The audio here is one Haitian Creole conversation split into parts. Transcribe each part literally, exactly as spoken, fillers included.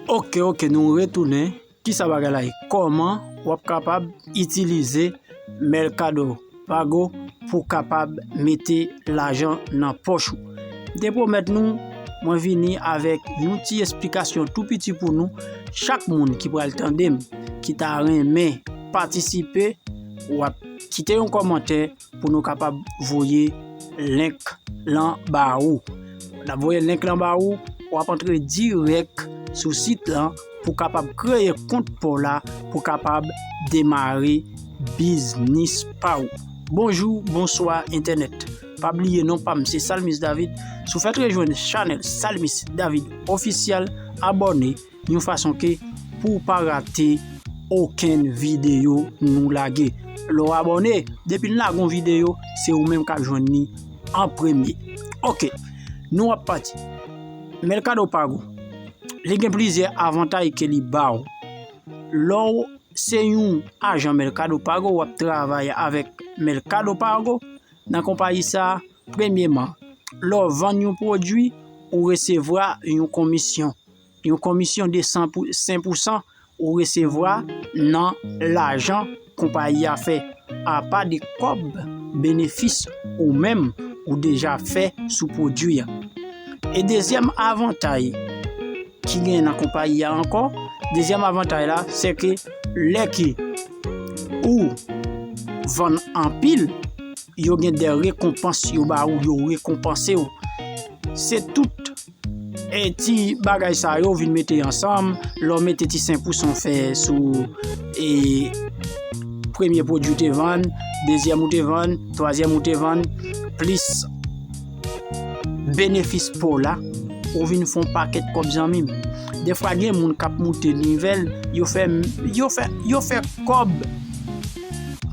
Ok, ok, nou retounen. Kisa bagay la ye? Kòman w ap kapab itilize Mercado Pago pou kapab mete lajan nan pòch ou? M te pwomèt nou, mwen vini avèk yon ti esplikasyon tou piti pou nou. Chak moun ki pral tande m, ki ta renmen patisipe, w ap kite yon kòmantè pou nou kapab voye link lan ba ou. N ap voye link lan ba ou, w ap antre dirèk sou sit lan pou kapab kreye kont pa w la, pou kapab demare biznis pa w. Bonjou, bonswa entènèt. Pa bliye non pa m se Salmis David. Si w fèk rejwenn chanèl Salmis David Official, abòne yon fason ke pou w pa rate okenn videyo nou lage. Lè w abòne, depi n lage yon videyo, se ou menm k ap jwenn li an premye. Ok, nou ap pati. Mercado Pago, li gen plizyè avantay ke li ba w. Lè w se yon ajan Mercado Pago, w ap travay avèk Mercado Pago, nan konpayi sa, premyeman, lè w vann yon pwodui, ou resevwa yon komisyon. Yon komisyon de san pou, senk pousan ou resevwa nan lajan konpayi a fè, apa de kòb benefis ou menm ou deja fè sou pwodui a. E dezyèm avantay ki gen nan konpayi a ankò, dezyèm avantay la, se ke lè ke ou vann anpil, yo gen de rekonpans yo ba ou, yo rekonpanse w. Se tout e ti bagay sa yo vin mete ansanm, lè w mete ti senk pousan w fè sou e premye pwodui w te vann, dezyèm ou te vann, twazyèm ou te vann, plis benefis pa w la, ou vin fè yon pakèt kòb, zanmi m. Defwa gen moun k ap moute nivel, yo fè, yo fè, yo fè kòb.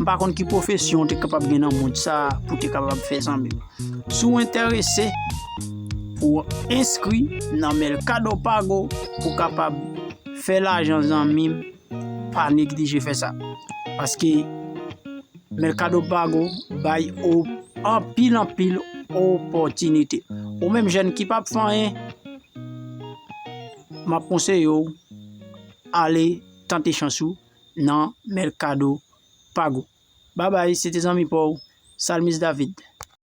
M pa konn ki pwofesyon w te kapab gen nan mond sa pou te kapab fè, zanmi m. Si w enterese pou w enskri nan Mercado Pago pou w kapab fè lajan, zanmi m, pa neglije fè sa. Paske Mercado Pago bay ou anpil, anpil opòtinite. Ou menm jèn ki p ap fè anyen, m ap konseye w ale tante chans ou nan Mercado Pago. Babay, se te zanmi pa w, Salmis David.